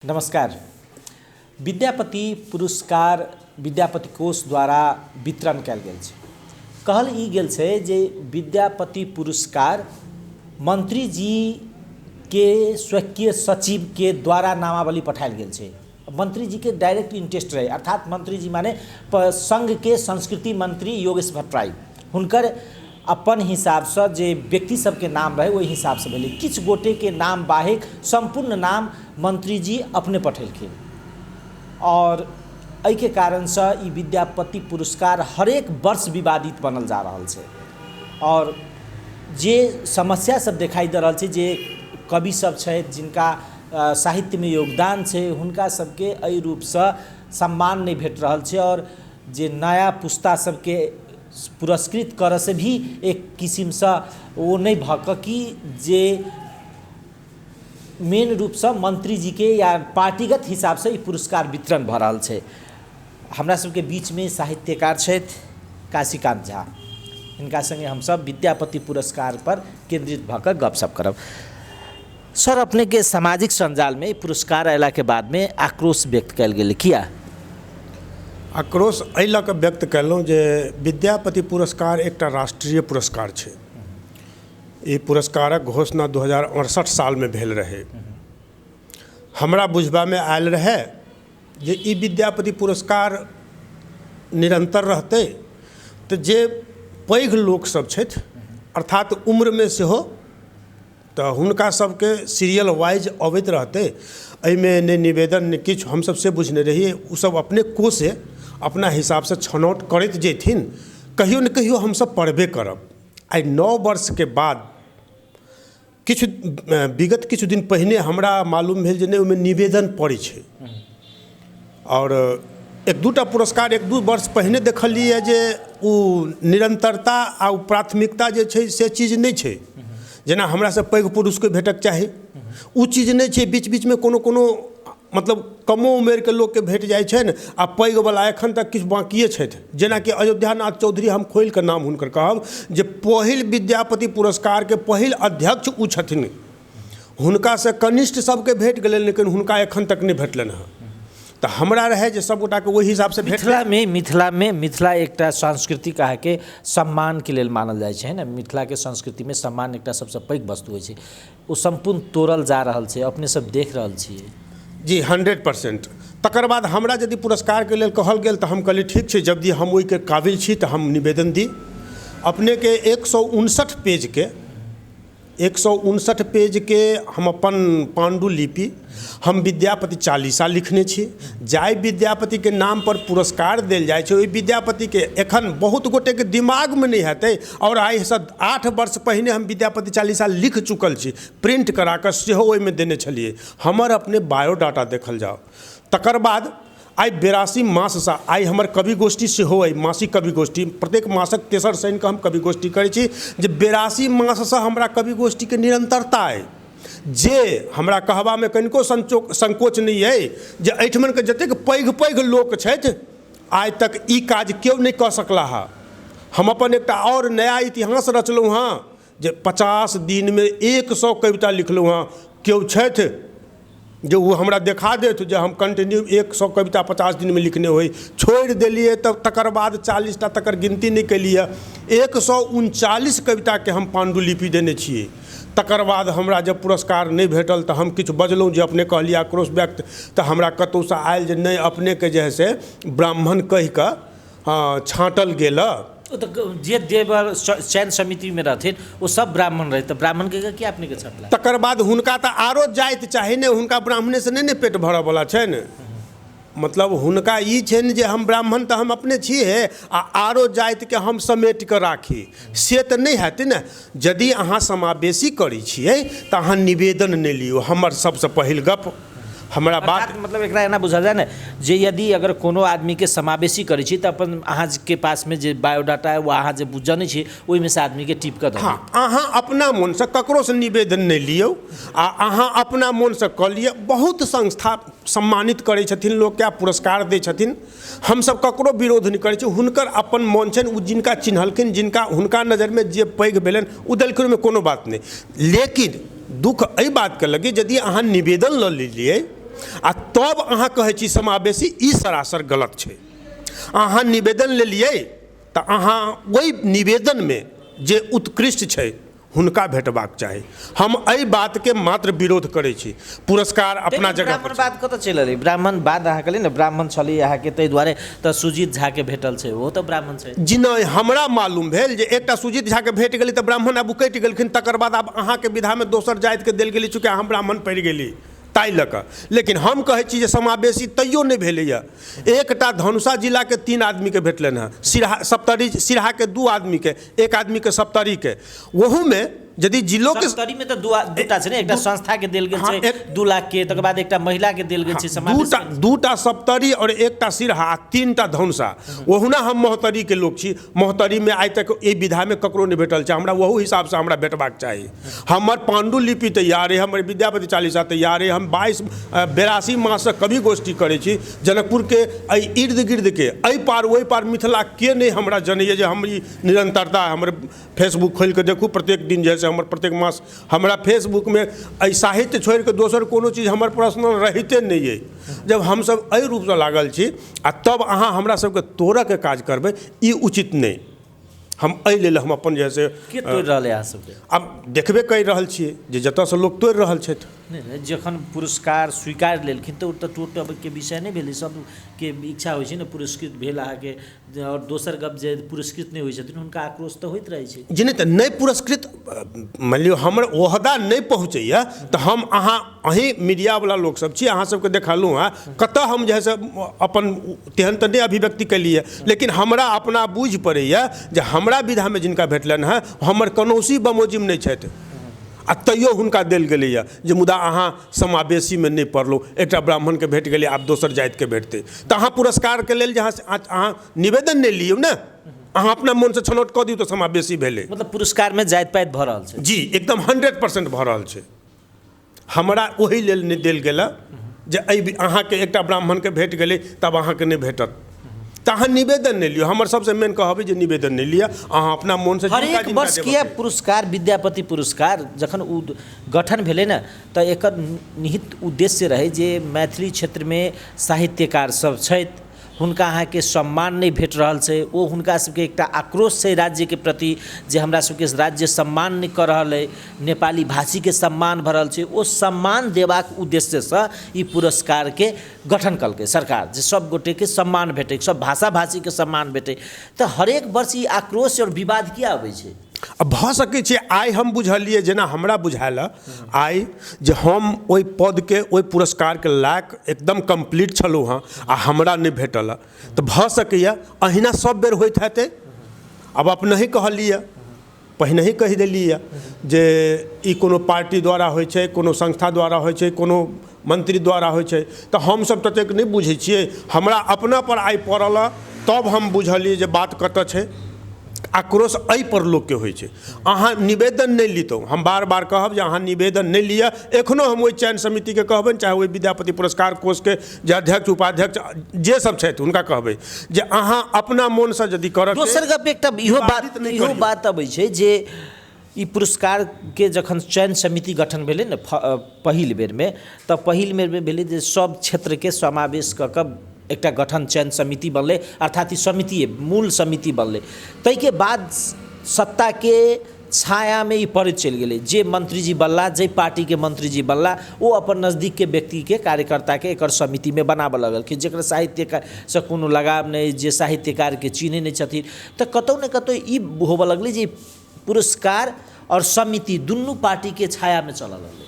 नमस्कार। विद्यापति पुरस्कार विद्यापति कोष द्वारा वितरण कयल गेल छै। कहल ई गेल छै जे विद्यापति पुरस्कार मंत्री जी के स्वकीय सचिव के द्वारा नामावली पठायल गेल छै। मंत्री जी के डायरेक्ट इंटरेस्ट रहे, अर्थात मंत्री जी माने संघ के संस्कृति मंत्री योगेश भट्टराई, हुनकर अपन हिसाबसँ जे व्यक्ति सबके नाम रहै ओहि हिसाबसँ भेलै। किछु गोटेके नाम बाहेक सम्पूर्ण नाम मंत्री जी अपने पठेलखिन और एहिके कारणसँ ई विद्यापति पुरस्कार हरेक वर्ष विवादित बनल जा रहल छै। और जे समस्या सब देखाइ दऽ रहल छै, जे कवि सब छथि जिनका साहित्यमे योगदान छै, हुनका सबके एहि रूपसँ सम्मान नहि भेट रहल छै और जे नया पुस्ता सबके पुरस्कृत करऽसँ भी एक किसिमसँ ओ नहि भऽ कऽ कि जे मेन रूपसँ मंत्रीजीके या पार्टीगत हिसाबसँ ई पुरस्कार वितरण भऽ रहल छै। हमरा सबके बीचमे साहित्यकार छथि काशीकान्त झा, हिनका सङ्गे हमसब विद्यापति पुरस्कार पर केन्द्रित भऽ कऽ गपशप करब। सर, अपनेके सामाजिक सञ्जालमे पुरस्कार अयलाके बादमे आक्रोश व्यक्त कयल गेलै, किया? आक्रोश एहि लऽ कऽ व्यक्त कयलहुँ जे विद्यापति पुरस्कार एकटा राष्ट्रीय पुरस्कार छै। ई पुरस्कारक घोषणा 2068 सालमे भेल रहै। हमरा बुझबामे आयल रहै जे ई विद्यापति पुरस्कार निरन्तर रहतै तऽ जे पैघ लोकसभ छथि, अर्थात उम्रमे सेहो, तऽ हुनका सबके सीरियल वाइज अबैत रहतै। एहिमे नहि निवेदन नहि किछु, हमसब से बुझने रहियै। ओसब अपने कोषे अपना हिसाबसँ छनौट करैत जेथिन, कहियो ने कहियो हमसब पढ़बे करब। आइ 9 वर्षके बाद किछु विगत किछु दिन पहिने हमरा मालूम भेल जे नहि, ओहिमे निवेदन पड़ै छै। आओर एक दूटा पुरस्कार 1-2 वर्ष पहिने देखलियै जे ओ निरन्तरता आ ओ प्राथमिकता जे छै से चीज नहि छै। जेना हमरासँ पैघ पुरुषके भेटक चाही, ओ चीज नहि छै। बीच बीचमे कोनो कोनो मतलब कमो उमेरके लोकके भेट जाइ छनि आ पैघवला एखन तक किछु बाँकिए छथि। जेनाकि अयोध्यानाथ चौधरी, हम खोलिकऽ नाम हुनकर कहब जे पहिल विद्यापति पुरस्कारके पहिल अध्यक्ष ओ छथिन। हुनकासँ कनिष्ठ सबके भेट गेलनि, लेकिन हुनका एखन तक नहि भेटलनि हँ। तऽ हमरा रहै जे सबगोटाके ओहि हिसाबसँ भेट। मिथिलामे मिथिला एकटा सांस्कृतिक अहाँके सम्मानके लेल मानल जाइ छै ने। मिथिलाके संस्कृतिमे सम्मान एकटा सबसँ पैघ वस्तु होइ छै, ओ सम्पूर्ण तोड़ल जा रहल छै, अपने सब देख रहल छियै। जी, 100%। तकर बाद हमरा यदि पुरस्कारके लेल कहल गेल तऽ हम कहलियै ठीक छै, जब हम ओहिके काबिल छी तऽ हम निवेदन दी। अपनेके 159 पेजके 159 पेजके हम अपन पाण्डुलिपि, हम विद्यापति चालीसा लिखने छी। जाहि विद्यापतिके नामपर पुरस्कार देल जाइ छै, ओहि विद्यापतिके एखन बहुत गोटेके दिमागमे नहि हेतै। आओर आइसँ 8 वर्ष पहिने हम विद्यापति चालीसा लिख चुकल छी, प्रिंट करा कऽ सेहो ओहिमे देने छलियै। हमर अपने बायोडाटा देखल जाउ। तकर बाद आइ 82 माससँ आइ हमर कवि गोष्ठी सेहो अइ, मासिक कवि गोष्ठी। प्रत्येक मासक तेसर शनिके हम कवि गोष्ठी करै छी। जे 82 माससँ हमरा कवि गोष्ठीके निरन्तरता अइ, जे हमरा कहबामे कनिको संकोच नहि अइ जे एहिठमनके जतेक पैघ पैघ लोक छथि, आइ तक ई काज केओ नहि कऽ सकला हँ। हम अपन एकटा आओर नया इतिहास रचलहुँ हँ जे 50 दिनमे 100 कविता लिखलहुँ हँ। केओ छथि जे ओ हमरा देखा देत जे हम कंटिन्यू 100 कविता 50 दिनमे लिखने होइ? छोड़ि देलियै तऽ तकर बाद 40टा, तकर गिनती नहि केलियै। 139 कविताके हम पाण्डुलिपि देने छियै। तकर बाद हमरा जब पुरस्कार नहि भेटल तऽ हम किछु बजलहुँ, जे अपने कहलियै आक्रोश व्यक्त, तऽ हमरा कतहुसँ आयल जे नहि, अपनेके जे हइ से ब्राह्मण कहिकऽ हँ छाँटल गेल। ओ तऽ जे देवर चयन समितिमे रहथिन ओ सब ब्राह्मण रहै, तऽ ब्राह्मणके किया अपनेके छँटला? तकर बाद हुनका तऽ आरो जाति चाही ने, हुनका ब्राह्मणेसँ नहि ने पेट भरऽवला छनि। मतलब हुनका ई छनि जे हम ब्राह्मण तऽ हम अपने छियै आ आरो जातिके हम समेट कऽ राखी, से तऽ नहि हेतै ने। यदि अहाँ समावेशी करै छियै तऽ अहाँ निवेदन नहि लियौ। हमर सबसँ पहिल गप हमरा बात मतलब एकरा एना बुझल जाय ने जे यदि अगर कोनो आदमीके समावेशी करै छी तऽ अपन अहाँके पासमे जे बायोडाटा है, वो अहाँ जे जनै छी ओहिमे से आदमीके टिप कऽ दऽ। हँ, अहाँ अपना मोनसँ ककरोसँ निवेदन नहि लियौ आ अहाँ अपना मोनसँ कऽ लिअ। बहुत संस्था सम्मानित करै छथिन लोकके आ पुरस्कार दै छथिन। हमसब ककरो विरोध नहि करै छी, हुनकर अपन मोन छनि, ओ जिनका चिन्हलखिन, जिनका हुनका नजरिमे जे पैघ भेलनि ओ देलखिन, ओहिमे कोनो बात नहि। लेकिन दुःख एहि बातके लगे, यदि अहाँ निवेदन लऽ लेलियै आ तब अहाँ कहै छी समावेशी, ई सरासर गलत छै। अहाँ निवेदन लेलियै तऽ अहाँ ओहि निवेदनमे जे उत्कृष्ट छै हुनका भेटबाक चाही। हम एहि बातके मात्र विरोध करै छी। पुरस्कार अपना जगह पर। ब्राह्मणवाद कतऽ चलि एलै? ब्राह्मणवाद अहाँ कहलियै ने, ब्राह्मण छलै अहाँके, ताहि दुआरे तऽ सुजीत झाके भेटल छै, ओहो तऽ ब्राह्मण छै। जी नहि, हमरा मालूम भेल जे एकटा सुजीत झाके भेट गेलै तऽ ब्राह्मण आब कटि गेलखिन, तकर बाद आब अहाँके विधामे दोसर जातिके देल गेलै, चूँकि अहाँ ब्राह्मण पड़ि गेली ताहि लऽ कऽ। लेकिन हम कहै छी जे समावेशी तैयो नहि भेलैए। एकटा धनुषा जिलाके 3 आदमीके भेटलनि हँ, सिरहा सप्तरी सिरहाके 2 आदमीके, 1 आदमीके सप्तरीके। ओहूमे यदि जिलोके सप्तरीमे तऽ दूटा छै ने, एकटा संस्थाके देल गेल छै 2 लाख के, तकर बाद एकटा महिलाके देल गेल छै। दूटा सप्तरी और एकटा सिरहा, 3टा धनुषा। ओहुना हम महोत्तरीके लोक छी, महोत्तरीमे आइ तक एहि विधामे ककरो नहि भेटल छै, हमरा ओहू हिसाबसँ हमरा भेटबाक चाही। हमर पांडुलिपि तैयार अइ, हमर विद्यापति चालीसा तैयार अइ, हम 82 माससँ कवि गोष्ठी करै छी जनकपुरके एहि इर्द गिर्दके, एहि पार ओहि पार मिथिला के नहि हमरा जनैए जे हम ई निरन्तरता। हमर फेसबुक खोलिके देखू, प्रत्येक दिन जे है से हमर प्रत्येक मास हमरा फेसबुकमे एहि साहित्य छोड़िके दोसर कोनो चीज हमर पर्सनल रहिते नहि अइ। जब हमसब एहि रूपसँ लागल छी आ तब अहाँ हमरा सबके तोड़ऽके काज करबै, ई उचित नहि। हम एहि लेल हम अपन जे है से के तोड़ि रहल है अहाँ सबके? आब देखबे करि रहल छियै जे जतऽसँ लोक तोड़ि रहल छथि। नहि, जखन पुरस्कार स्वीकार लेलखिन तऽ ओ तऽ टूटबके विषय नहि भेलै, सबके इच्छा होइ छै ने पुरस्कृत भेल अहाँके। आओर दोसर गप जे पुरस्कृत नहि होइ छथिन हुनका आक्रोश तऽ होइत रहै छै। जी नहि, तऽ नहि पुरस्कृत मानि लियौ हमर ओहदा नहि पहुँचैए तऽ हम अहाँ अहीं मीडियावला लोकसब छी, अहाँ सबके देखलहुँ हँ कतऽ हम जे है से अपन तेहन तऽ नहि अभिव्यक्ति केलियै, लेकिन हमरा अपना बुझि पड़ैए जे हमरा विधामे जिनका भेटलनि हँ हमर कनौसी बमोजिम नहि छथि आ तैयो हुनका देल गेलैए जे मुदा अहाँ समावेशीमे नहि पड़लहुँ, एकटा ब्राह्मणके भेट गेलै आब दोसर जातिके भेटतै। तऽ अहाँ पुरस्कारके लेल जे अहाँ निवेदन नहि लियौ ने, अहाँ अपना मोनसँ छनौट कऽ दियौ तऽ समावेशी भेलै। मतलब पुरस्कारमे जाति पाति भऽ रहल छै। जी एकदम 100% भऽ रहल छै। हमरा ओहि लेल नहि देल गेल जे एहि अहाँके एकटा ब्राह्मणके भेट गेलै तब अहाँके नहि भेटत, तऽ अहाँ निवेदन नहि लियौ। हमर सबसँ मेन कहबै जे निवेदन नहि लिअ, अहाँ अपना मोनसँ। हरेक वर्ष किया पुरस्कार विद्यापति पुरस्कार जखन ओ गठन भेलै ने तऽ एकर निहित उद्देश्य रहै जे मैथिली क्षेत्रमे साहित्यकार सब छथि हुनका अहाँके सम्मान नहि भेट रहल छै, ओ हुनका सबके एकटा आक्रोश छै राज्यके प्रति जे हमरा सबके राज्य सम्मान नहि कऽ रहल अइ, नेपाली भाषीके सम्मान भऽ रहल छै। ओ सम्मान देबाक उद्देश्यसँ ई पुरस्कारके गठन कलकै सरकार, जे सब गोटेके सम्मान भेटै, सब भाषा भाषीके सम्मान भेटै। तऽ हरेक वर्ष ई आक्रोश आओर विवाद किया अबै छै? आ भऽ सकै छै आइ हम बुझलियै, जेना हमरा बुझायल आइ जे हम ओहि पदके ओहि पुरस्कारके लायक एकदम कम्प्लीट छलहुँ हँ आ हमरा नहि भेटल, तऽ भऽ सकैए अहिना सब बेर होइत हेतै। आब अपनहि कहलियै, पहिनहि कहि देलियै जे ई कोनो पार्टी द्वारा होइ छै, कोनो संस्था द्वारा होइ छै, कोनो मंत्री द्वारा होइ छै, तऽ हमसब ततेक नहि बुझै छियै। हमरा अपना पर आइ पड़ल तब हम बुझलियै जे बात कतऽ छै। आक्रोश एहि पर लोकके होइ छै। अहाँ निवेदन नहि लितहुँ, हम बार बार कहब जे अहाँ निवेदन नहि लिअ। एखनो हम ओहि चयन समितिके कहबनि, चाहे ओहि विद्यापति पुरस्कार कोषके जे अध्यक्ष उपाध्यक्ष जे सब छथि हुनका कहबै जे अहाँ अपना मोनसँ यदि करब। दोसर गप एकटा इहो बात अबै छै जे ई पुरस्कारके जखन चयन समिति गठन भेलै ने पहिल बेरमे, तऽ पहिल बेरमे भेलै जे सब क्षेत्रके समावेश कऽ कऽ एकटा गठन चयन समिति बनलै, अर्थात ई समिति मूल समिति बनलै। ताहिके बाद सत्ताके छायामे ई पड़ैत चलि गेलै। जे मंत्रीजी बनला, जाहि पार्टीके मंत्रीजी बनला, ओ अपन नजदीकके व्यक्तिके कार्यकर्ताके एकर समितिमे बनाबऽ लगलखिन, जकर साहित्यसँ कोनो लगाव नहि, जे साहित्यकारके चिन्है नहि छथिन। तऽ कतहु ने कतहु ई होबऽ लगलै जे पुरस्कार और समिति दुनू पार्टीके छायामे चलऽ लगलै।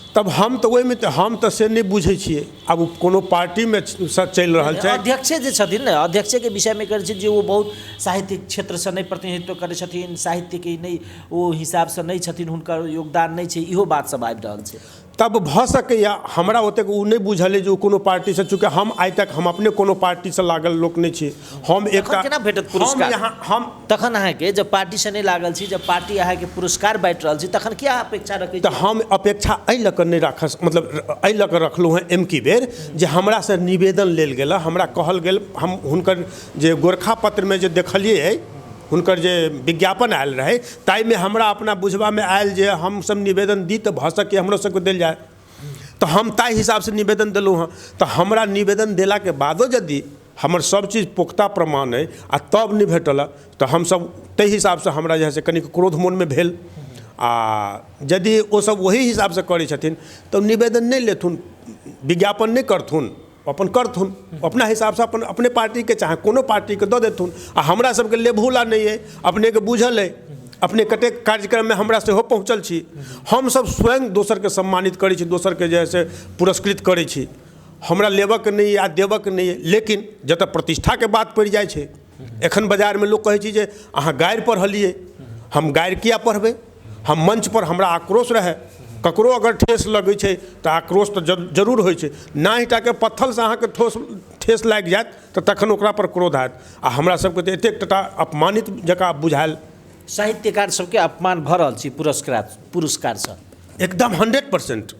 तब हम तऽ ओहिमे तऽ हम तऽ से नहि बुझै छियै। आब कोनो पार्टीमे चलि रहल छै। अध्यक्षे जे छथिन ने, अध्यक्षेके विषयमे कहै छै जे ओ बहुत साहित्यिक क्षेत्रसँ नहि प्रतिनिधित्व करै छथिन, साहित्यके नहि ओ हिसाबसँ नहि छथिन, हुनकर योगदान नहि छै, इहो बात सब आबि रहल छै। तब भऽ सकैए, हमरा ओतेक ओ नहि बुझल अइ जे ओ कोनो पार्टीसँ, चूँकि हम आइ तक हम अपने कोनो पार्टीसँ लागल लोक नहि छी। हम एकटा केना भेटत पुरस्कार? हम तखन अहाँके जब पार्टीसँ नहि लागल छी, जब पार्टी अहाँके पुरस्कार बाँटि रहल छी, तखन किया अपेक्षा रखै? तऽ हम अपेक्षा एहि लऽ कऽ नहि राख, मतलब एहि लऽ कऽ रखलहुँ हँ एमकी बेर जे हमरासँ निवेदन लेल गेल, हमरा कहल गेल, हम हुनकर जे गोरखा पत्रमे जे देखलियै हुनकर जे विज्ञापन आयल रहै ताहिमे हमरा अपना बुझबामे आयल जे हमसब निवेदन दी तऽ भऽ सकैए हमरो सबके देल जाय। तऽ हम ताहि हिसाबसँ निवेदन देलहुँ हँ। तऽ हमरा निवेदन देलाके बादो यदि हमर सब चीज पुख्ता प्रमाण अइ आ तब नहि भेटल तऽ हमसब ताहि हिसाबसँ हमरा जे है से कनिक क्रोध मोनमे भेल। आ यदि ओसब ओही हिसाबसँ करै छथिन तऽ निवेदन नहि लेथुन, विज्ञापन नहि करथुन, अपन करथुन अपना हिसाबसँ, अपन अपने पार्टीके चाहे कोनो पार्टीके दऽ देथुन। आ हमरा सबके लेबहुला नहि अइ, अपनेके बुझल अइ, अपने कतेक कार्यक्रममे हमरा सेहो पहुँचल छी। हमसब स्वयं दोसरके सम्मानित करै छी, दोसरके जे है से पुरस्कृत करै छी। हमरा लेबऽके नहि अइ आ देबऽके नहि अइ, लेकिन जतऽ प्रतिष्ठाके बात पड़ि जाइ छै, एखन बाजारमे लोक कहै छै जे अहाँ गारि पढ़लियै, हम गारि किया पढ़बै? हम मंचपर हमरा आक्रोश रहै, ककरो अगर ठेस लगै छै तऽ आक्रोश तऽ जरूर होइ छै। नाहिटाके पत्थलसँ अहाँके ठेस लागि जायत तऽ तखन ओकरापर क्रोध आयत। आ हमरा सबके तऽ एतेक टटा अपमानित जकाँ बुझायल। साहित्यकार सबके अपमान भऽ रहल छै पुरस्कारसँ? एकदम 100%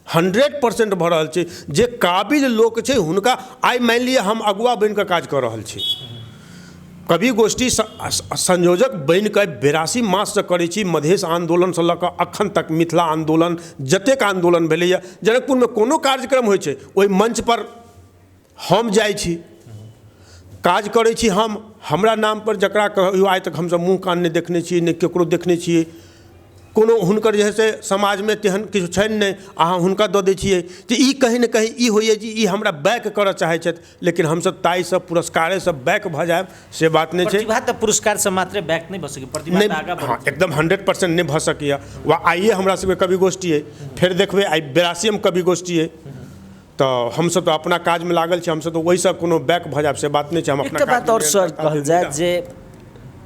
100% भऽ रहल छै। जे काबिल लोक छै हुनका आइ मानि लिअ हम अगुआ बनिकऽ काज कऽ रहल छी, कवि गोष्ठी संयोजक बनिकऽ 82 माससँ करै छी। मधेश आन्दोलनसँ लऽ कऽ अखन तक मिथिला आन्दोलन जतेक आन्दोलन भेलैए, जनकपुरमे कोनो कार्यक्रम होइ छै ओहि मंचपर हम जाइ छी, काज करै छी। हम हमरा नामपर जकरा कहियो आइ तक हमसब मुँह कान नहि देखने छियै, नहि ककरो देखने छियै, कोनो हुनकर जे है से समाजमे तेहन किछु छनि नहि, अहाँ हुनका दऽ दै छियै तऽ ई कहीं ने कहीं ई होइए जे ई हमरा बैक करऽ चाहै छथि। लेकिन हमसब ताहिसँ पुरस्कारेसँ बैक भऽ जायब से बात नहि छै। प्रतिभा तऽ पुरस्कारसँ मात्रे बैक नहि भऽ सकै, प्रतिभा तऽ आगाँ बढ़ै। एकदम 100% नहि भऽ सकैए। वा आइए हमरा सबके कवि गोष्ठी अइ, फेर देखबै आइ 82म कवि गोष्ठी अइ, तऽ हमसब तऽ अपना काजमे लागल छी, हमसब तऽ ओहिसँ कोनो बैक भऽ जायब से बात नहि छै। हम अपना एकटा बात आओर सर कहल जाय जे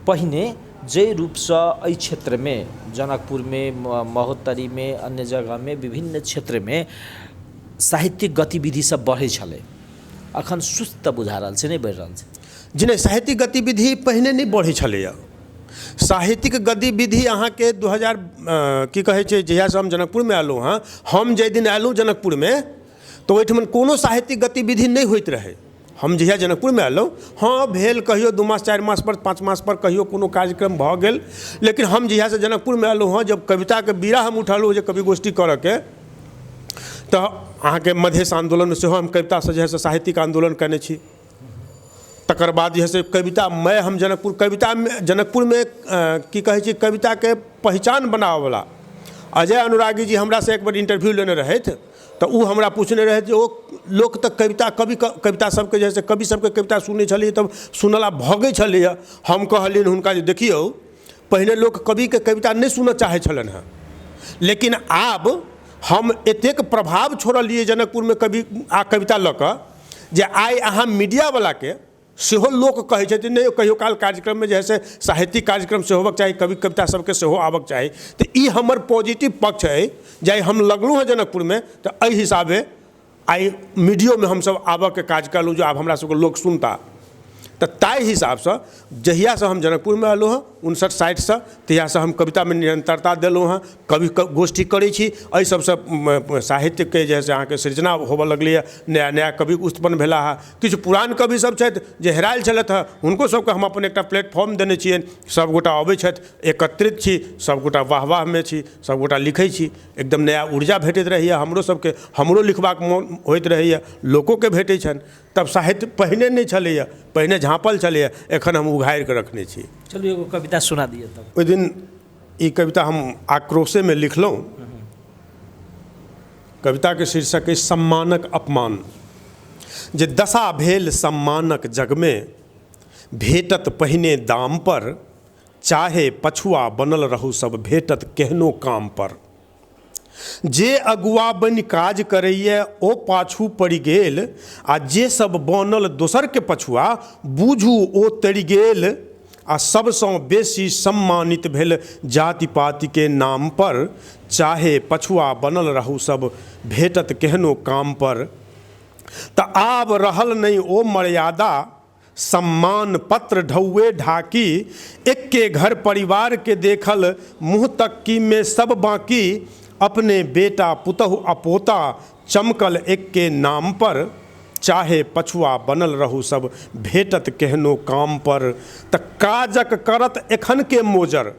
पहिने जाहि रूपसँ एहि क्षेत्रमे जनकपुरमे, महोत्तरीमे, अन्य जगहमे, विभिन्न क्षेत्रमे साहित्यिक गतिविधि सब बढ़ै छलै, अखन सुस्त बुझा रहल छै, नहि बढ़ि रहल छै? जी नहि, साहित्यिक गतिविधि पहिने नहि बढ़ै छलैए। साहित्यिक गतिविधि अहाँके 2000 की कहै छै, जहियासँ हम जनकपुरमे अयलहुँ हँ, हम जाहि दिन अयलहुँ जनकपुरमे तऽ ओहिठमन कोनो साहित्यिक गतिविधि नहि होइत रहै। हम जहिया जनकपुरमे अयलहुँ, हँ भेल कहियो 2 मास 4 मास पर 5 मास पर कहियो कोनो कार्यक्रम भऽ गेल, लेकिन हम जहियासँ जनकपुरमे अयलहुँ हँ, जब कविताके बीड़ा हम उठेलहुँ जे कवि गोष्ठी करऽके, तऽ अहाँके मधेश आन्दोलनमे सेहो हम कवितासँ जे है से साहित्यिक आन्दोलन कयने छी। तकर बाद जे है से कवितामय हम जनकपुर कवितामे जनकपुरमे की कहै छै कविताके पहिचान बनाबऽवला अजय अनुरागी जी हमरासँ एक बेर इंटरव्यू लेने रहथि, तऽ ओ हमरा पूछने रहथि जे ओ लोक तऽ कविता कवि कविता सबके जे है से कवि सबके कविता सुनै छलियै तब सुनला भगै छलैए। हम कहलियनि हुनका जे देखियौ पहिने लोक कविके कविता नहि सुनऽ चाहै छलनि हेँ, लेकिन आब हम एतेक प्रभाव छोड़लियै जनकपुरमे कवि आ कविता लऽ कऽ जे आइ अहाँ मीडियावलाके सेहो लोक कहै छथिन नहि कहियो काल कार्यक्रममे जे है से साहित्यिक कार्यक्रम सेहो होबक चाही, कवि कविता सबके सेहो आबक चाही। तऽ ई हमर पॉजिटिव पक्ष अइ जे हम लगलहुँ हँ जनकपुरमे, तऽ एहि हिसाबे आइ मीडियोमे हमसब आबऽके काज कयलहुँ जे आब हमरा सबके लोक सुनता। तऽ ताहि हिसाबसँ जहियासँ हम जनकपुरमे अयलहुँ हँ 59 60सँ, तहियासँ हम कवितामे निरन्तरता देलहुँ हँ, कवि गोष्ठी करै छी। एहि सबसँ साहित्यके जे है से अहाँके सृजना होबऽ लगलैए, नया नया कवि उत्पन्न भेला हँ। किछु पुरान कवि सब छथि जे हेरायल छलथि हँ, हुनको सबके हम अपन एकटा प्लेटफॉर्म देने छियनि, सबगोटा अबै छथि, एकत्रित छी, सबगोटा वाह वाहमे छी, सबगोटा लिखै छी, एकदम नया ऊर्जा भेटैत रहैए हमरो सबके, हमरो लिखबाक मोन होइत रहैए, लोकोके भेटै छनि। तब साहित्य पहिने नहि छलैए, पहिने झाँपल छलैए, एखन हम उघारिकऽ रखने छी। चलू एगो कविता सुना दिअ तब। ओहि दिन ई कविता हम आक्रोशेमे लिखलहुँ। कविताके शीर्षक अछि सम्मानक अपमान। जे दशा भेल सम्मानक जगमे, भेटत पहिने दाम पर, चाहे पछुआ बनल रहू सब भेटत केहनो काम पर। जे अगुआ बनि काज करैए ओ पाछू पड़ि गेल, आ जे सब बनल दोसरके पछुआ बूझू ओ तरि गेल, आ सबसँ बेसी सम्मानित भेल जाति पातिके नाम पर, चाहे पछुआ बनल रहू सब भेटत केहनो काम पर। तऽ आब रहल नहि ओ मर्यादा, सम्मान पत्र ढौए ढाकी, एक्के घर परिवार के देखल मुँह तक्की में सब बाकी, अपने बेटा पुतहु अपोता चमकल एक्के नाम पर, चाहे पछुआ बनल रहू सब भेटत केहनो काम पर। तऽ काजक करत एखन के मोजर,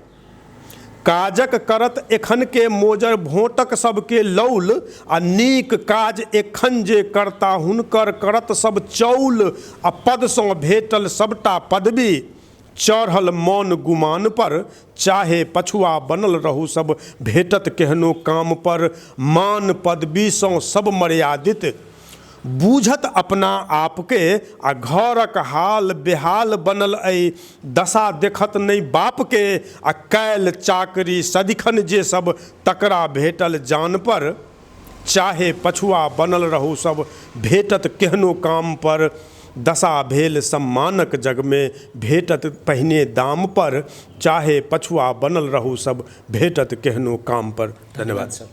काजक करत एखन के मोजर भोटक सबके लौल, आ नीक काज एखन जे करता हुनकर करत सब चौल, आ पदसँ भेटल सबटा पदवी चढ़ल मौन गुमान पर, चाहे पछुआ बनल रहू सब भेटत केहनो काम पर, मान पदवीसँ सब मर्यादित बूझत अपना आपके, आ घरक हाल बेहाल बनल अइ दशा देखत नहि बापके, आ कैल चाकरी सदिखन जे सब तकरा भेटल जान पर, चाहे पछुआ बनल रहू सब भेटत केहनो काम पर, दशा भेल सम्मानक जगमे भेटत पहिने दाम पर, चाहे पछुआ बनल रहू सब भेटत केहनो काम पर। धन्यवाद। सर।